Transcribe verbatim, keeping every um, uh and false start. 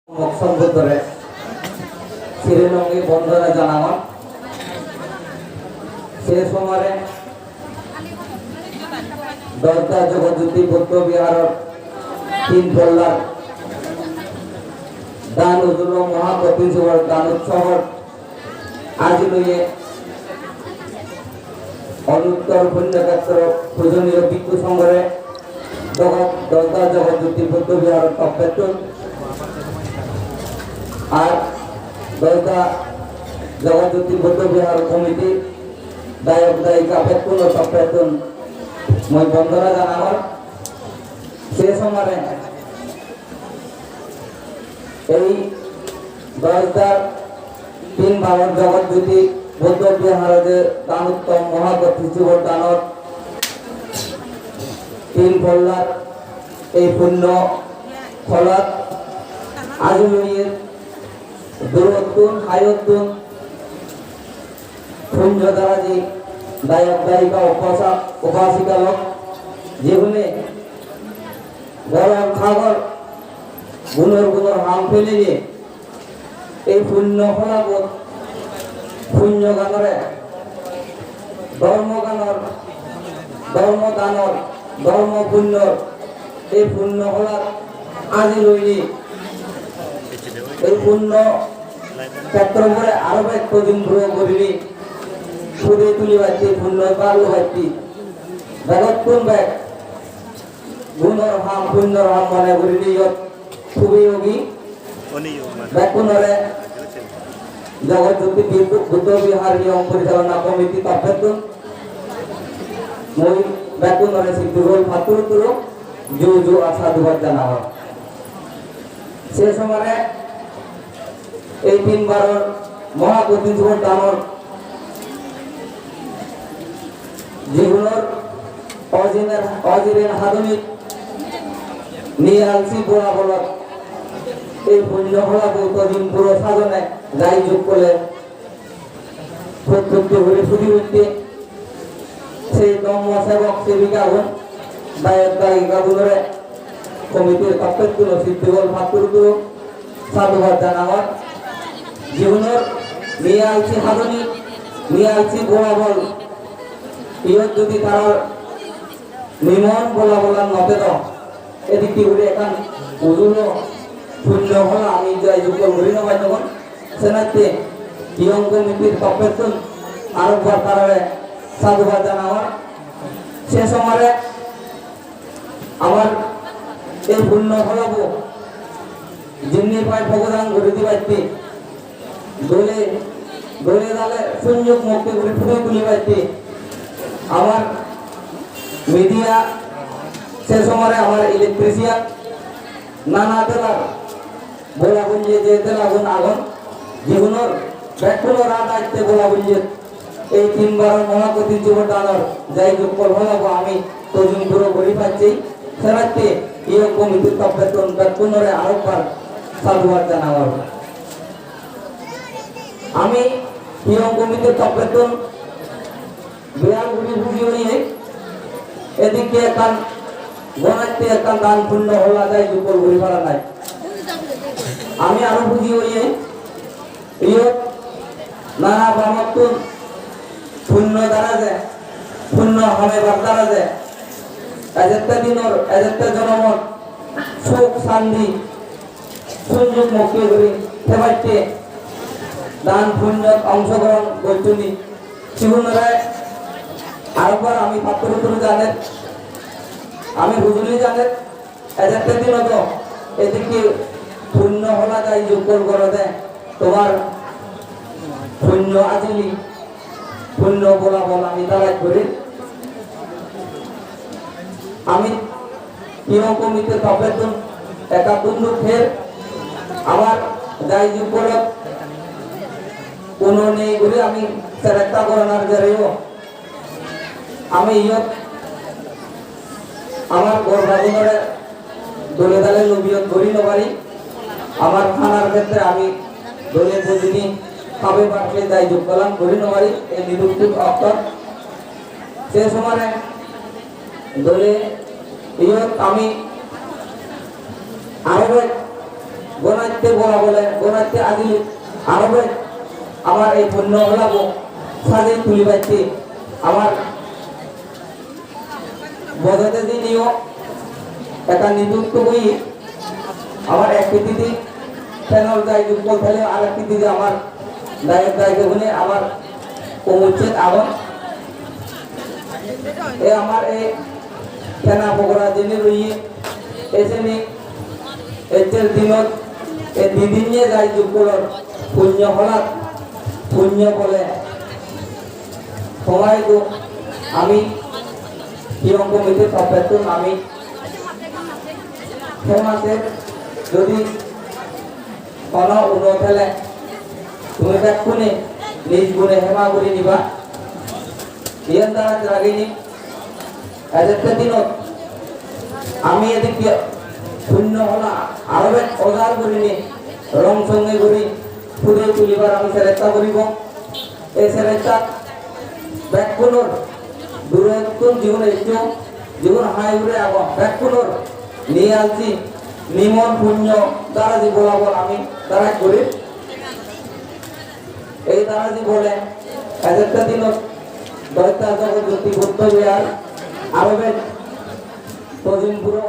Mok Sombuddhore sire longi bondona janangor. Se somare Dosda Jogojjoti Buddho Viharor tin pollar dan ujulo Mohakotin Sibor dan utsobor aji loye Onuttor Punyokhetro Pujoniyo Bhikkhu Songhore Jogot, Dosda Jogojjoti Buddho Vihar toppettun ar Dosda Jogojjoti Buddho Vihar committee dayok dayika bekkuno toppettun mui bondona janangor. Se somare ei Dosdar tin balor Jogojjoti Buddho Viharo je dan uttom Mohakotin Sibor danot tin pollar ei punno pholat aji loye durottun hayottun punno daraji dayok dayika upasa-, upasika lok jigune goror sagor gunor gunor ham peleye ei punno pholabot punno ganore dhormo ganor, dhormo danor, dhormo punnor ei punno pholat aji loinei ei punno khetrobore aro bek tojin puro gurinei pudei tulibatte punno bhag lobatte begottun bek gunor ham, punnor ham mone gurinei iyot thubi ogi. Bekkunore Jogojjoti Buddho Vihar Niyom Porichalona Committee toppettun mui bekkunore siddhi gol pattur turu ju ju ar sadhubad janangor. Se somare ei tin balor Mohakotin Sibor danor jigunor ojiner, ojiren hadonit niyalsi bola bolot ei punno pholabo tojin puro sajone jai jukkole putputtu guri pudi utte sei dhommo sebok sebikagun, dayok dayikagunore committee-r toppettun siddhi gol pattur turu sadhubad janangor. Jigunor niyalsi hadoni, niyalsi bola bol, iyot jodi tarar nimon bola bolan no pedo, edikke guri ekkan ujulo punno phola ami jai jukkol guri no pai nw gon. Senatte Niyom Committee-r toppettun arekbar tarare sadhubad janangor. Se somare amar ei punno pholabo jinni pai pogodan guri dibatte, dole, dole dale sunjog mukti guri puri tulibatte amar media, se somare amar electrician, nana delar bola bunje je delagun agon, jigunor bekkunor adatte bola bunje ei tin balor Mohakotin Sibor danor jai jukkol pholabo ami tojin puro guri pacchi, senatte Niyom Committee-r toppettun bekkunore arekbar sadhubad janangor. Ami Niyom Committee-r toppettun biyal guri buji oye, edikke ekkan gonatte ekkan dan punno phola jai jukkol guri para nai. Ami aro buji oye, iyot nana bamottun punno dara je, punno hamebar dara je, ejette dinor, ejette jonomot suk santi, sunjog mukti guri thebatte dan punnot ongshogrohon gocchoni. Sigunore arekbar ami pattur turu janer, ami hujuli janer, ejette dinodo edikke punno phola jai jukkol gorode, tomar punno ajili, punno bola bol ami dalaj guri. Ami Niyom Committee-r toppettun ekka dunduk her, amar jai jukkolot uno nei guri ami serekta goranar jereyo. Ami iyot amar gorbagunore dole dale lobiyot guri no pari, amar thanar khetre ami dole bujini habe barke jai jukkolan guri no pari, ei nidukkut oktor. Se somare dole iyot ami aro ek Gonatte bola bole, gonatte ajili, aro bej amar ei punno holabo sajei tulibatte amar bojede jiniyo ekkan nitutto goi amar ek pitidi penor jai jukkol thele ar ek pitidi amar dayok dayikagune amar umuccet agon. E amar ei pena pokora jeni roye, e seni ejjer dinot e didinye jai jukkolor punyo holat, punyo bole, homaidu ami hiyong komite toppettun ami hemate jodi hono uno thele tumi bekkune nij gune hema guri niba. Iyan dara ragini ejette dinot ami edikke punno hola aro bej ojar gurinei rong songe guri pujei tulibar ami seretta guribo. Ei seretta bekkunor durottun jigun eccho, jigun hai hure agon, bekkunor niyalji nimon punno daraji bolabol ami darai guri. Ei daraji bole ejette dinot Doitta Jagat Jyoti Buddho Vihar aro bej Tojim Puro